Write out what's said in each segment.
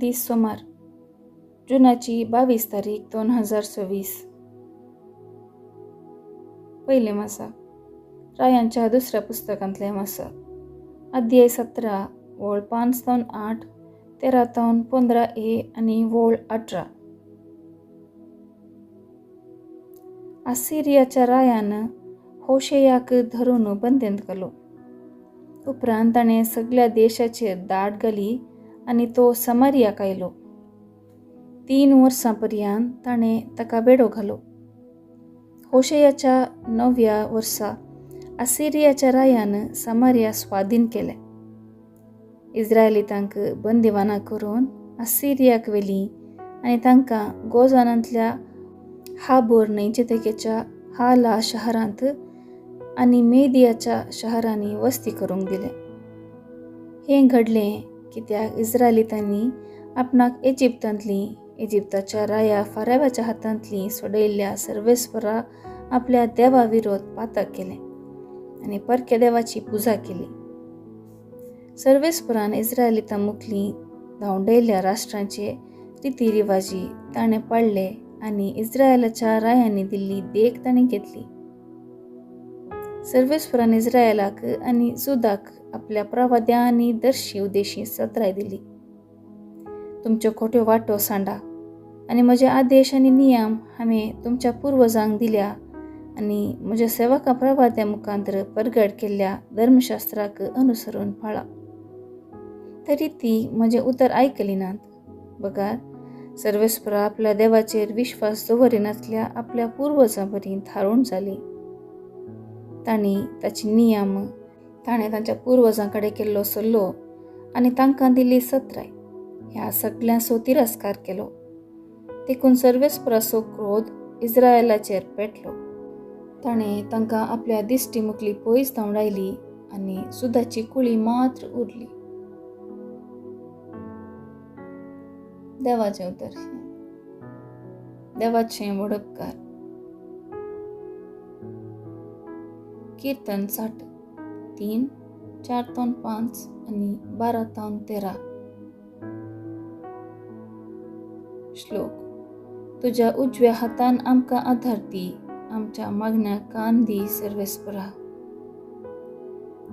दीस सोमार, जुनाची 22 तारीख 2026. पयलें मासा रायांच्या दुसऱ्या पुस्तकांतलें मासा, अध्याय 17 वळ 5 तावन 8, 13 तावन 15 ए आनी वळ 18. असिरियाच्या रायान होशेयाक धरून बंदेंत घालो. उपरांत ताणें सगळ्या देशाचेर दाट घाली आनी तो समारियाक आयलो. 3 वर्सां पर्यंत ताणें ताका बेडो घालो. होशेयाच्या 9व्या वर्सा असिरियाच्या रायान समारिया स्वाधीन केलें. इस्रायलितांक बंदिवाना करून असिरियाक व्हेलीं आनी तांकां गोजानांतल्या हाबोर न्हंयचे तेगेच्या हाला शहरांत आनी मेदियाच्या शहरांनी वस्ती करूंक दिलें. हें घडलें कित्याक इस्रायलितांनी आपणाक इजिप्तांतली इजिप्ताच्या राया फाराव्याच्या हातांतली सोडयल्ल्या सर्वेस्परा आपल्या देवा विरोध पातक केलें आनी परक्या देवाची पुजा केली. सर्वेस्परान इस्रायलितां मुखली धांवडयल्ल्या राष्ट्रांचे रिती रिवाजी ताणें पाळ्ळे आनी इस्रायलाच्या रायांनी दिल्ली देख ताणें घेतली. सर्वेस्परान इस्रायलाक आनी जुदाक आपल्या प्रवाद्या आनी दर्शी उदेशी सत्राय दिली. तुमच्यो खोट्यो वाटो सांडा आनी म्हजे आदेश आनी नियम हांवें तुमच्या पुर्वजांक दिल्या आनी म्हज्या सेवका प्रवाद्या मुखांतर परगट केल्ल्या धर्मशास्त्राक अनुसरून पाळा. तरी ती म्हजें उतर आयकली नात. बगार सर्वेस्परा आपल्या देवाचेर विश्वास दवरिनासल्या आपल्या पुर्वजां बरी थारोवन जाली. तांणी ताचे नियम, ताणें तांच्या पुर्वजां कडेन केल्लो सल्लो आनी तांकां दिल्ली सत्राय ह्या सगळ्यांचो तिरस्कार केलो. देखून सर्वेस्पराचो क्रोध इस्रायलाचेर पेटलो. ताणें तांकां आपल्या दिश्टी मुखली पयस धांवडायली आनी सुदाची कुळी मात्र उरली. देवाचें उतर. देवाचें वडपकार. कीर्तन 60 3, 4 तावन 5 आनी 12 तावन 13. श्लोक. तुज्या उजव्या हातान आमकां आधार दी, आमच्या मागण्याक कान दी सर्वेस्परा.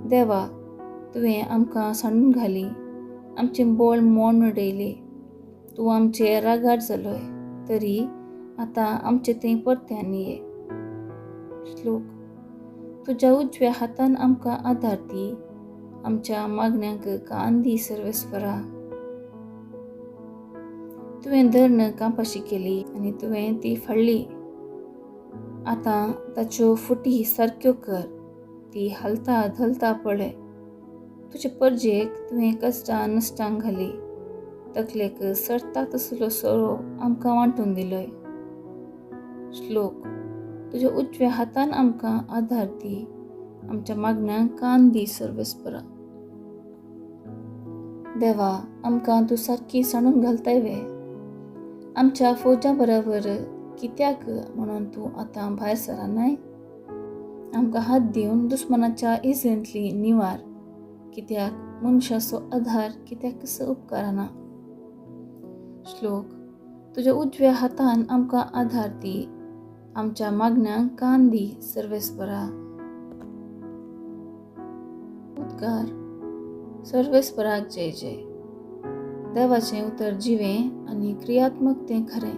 देवा, तुवें आमकां सांडून घाली, आमचें बोळ मोड उडयलें. तूं आमचे रागार जालोय, तरी आतां आमचे थंय परत्यान ये. श्लोक. तुज्या उजव्या हातान आमकां आधार दी, आमच्या मागण्यांक कान दी सर्वेस्परा. तुवें धरण कांपाशी केली आनी तुवें ती फाडली. आतां ताच्यो फुटी सारक्यो कर, ती हालता धलता पळय. तुजे परजेक तुवें कश्टां नश्टांक घाली, तकलेक सरता तसलो सोरो आमकां वांटून दिलोय. श्लोक. तुज्या उजव्या हातान आमकां आधार दी, आमच्या मागण्यांक कान दी सर्वेस्परा. देवा, आमकां तूं सारकी सांडून घालताय वे? आमच्या फौजां बराबर कित्याक म्हणून तूं आतां भायर सरनाय? आमकां हात दिवन दुस्मानाच्या इजेंतली निवार, कित्याक मनशाचो आधार कित्याकच उपकारना. श्लोक. तुज्या उजव्या हातान आमकां आधार दी, आमच्या मागण्यांक कान दी सर्वेस्परा. उद्गार. सर्वेस्पराक जय जय. देवाचें उतर जिवें आनी क्रियात्मक तें खरें,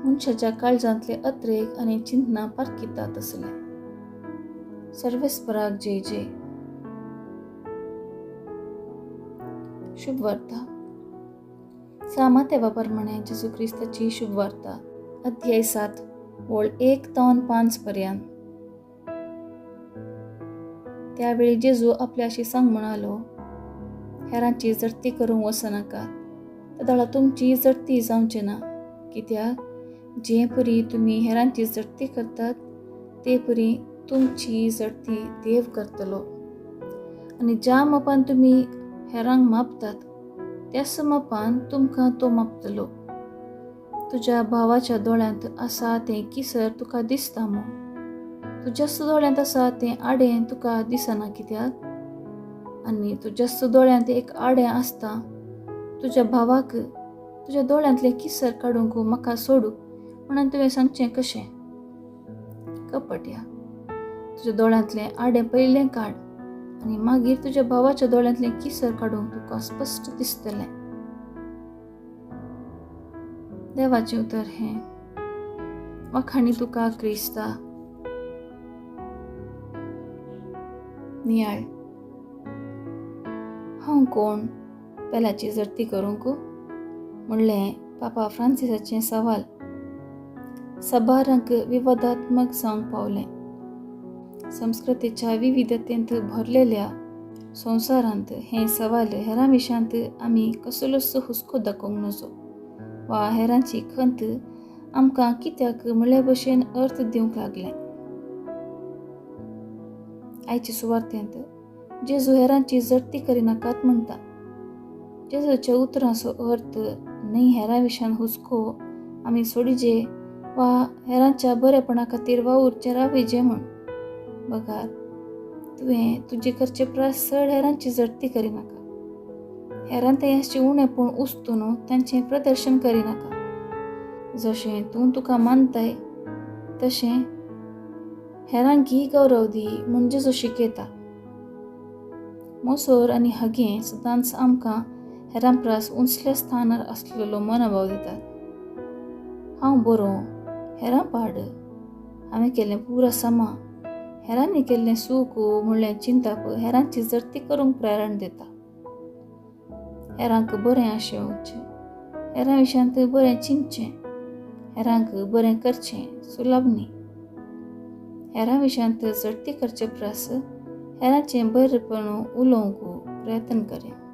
मनशाच्या काळजांतले अत्रेक आनी चिंतना पारखिता तसलें. सर्वेस्पराक जय जय. शुभवार्ता. सामातेवा प्रमाणे जेजू क्रिस्ताची शुभवार्ता, अध्याय 7 वळ 1 तावन 5 पर्यंत. त्यावेळी जेजू आपल्याशी सांग म्हणालो, हेरांची जडती करूंक वचनाका, तेदळा तुमची जडती जावची ना. कित्याक जे परी तुमी हेरांची जडती करतात ते परी तुमची जडती देव करतलो. आनी ज्या मापान तुमी हेरांक मापतात त्याच मापान तुमकां तो मापतलो. तुज्या भावाच्या दोळ्यांत आसा तें किसर तुका दिसता मू? तुज्याच दोळ्यांत आसा तें आडें तुका दिसना कित्याक? आनी तुज्याच दोळ्यांत एक आडें आसता, तुज्या भावाक तुज्या दोळ्यांतलें किसर काडूंक म्हाका सोडू म्हणून तुवें सांगचें कशें? कपट्या, तुज्या दोळ्यांतलें आडें पयलें काड आनी मागीर तुज्या भावाच्या दोळ्यांतलें किसर काडूंक तुका स्पश्ट दिसतलें. देवाचें उतर हें. वाखाणी तुका क्रिस्ता. नियाळ. हांव कोण पेल्याची जडती करूंक म्हणलें पापा फ्रांसिसाचें सवाल साबारांक विवादात्मक जावंक पावलें. संस्कृतीच्या विविधतेंत भरलेल्या संवसारांत हें सवाल हेरां विशयांत आमी कसलोच हुस्को दाखोवंक नजो वा हेरांची खंत आमकां कित्याक म्हणल्या भशेन अर्थ दिवंक लागलें. आयचे सुवार्तेंत जेजू हेरांची जडती करिनाकात म्हणटा. जेजूच्या उतरांचो अर्थ न्हय हेरां विशयान हुस्को आमी सोडिजे वा हेरांच्या बरेपणा खातीर वावुरचें राविजे म्हूण. बगार तुवें तुजे करचे परस चड हेरांची जडती करिनाका. हेरां थंय आसचें उणेपण उस्तून तांचें प्रदर्शन करिनाका. जशें तूं तुका मानताय तशें हेरांकय गौरव दी म्हूण जेजू शिकयता. मोसोर आनी हगें सदांच आमकां हेरां परस उंचल्या स्थानार आसलेलो मनोभाव दितात. हांव बरो, हेरां पाड, हांवें केल्लें पुरा समा, हेरांनी केल्लें सूख म्हणलें चिंताप हेरांची जडती करूंक प्रेरण दिता. हेरांक बरें आशेवचें, हेरां विशयांत बरें चिंतचें, हेरांक बरें करचें सुलभ न्ही. हेरां विशयांत जडती करचे परस हेरांचें बरेपण उलोवंक प्रयत्न करें.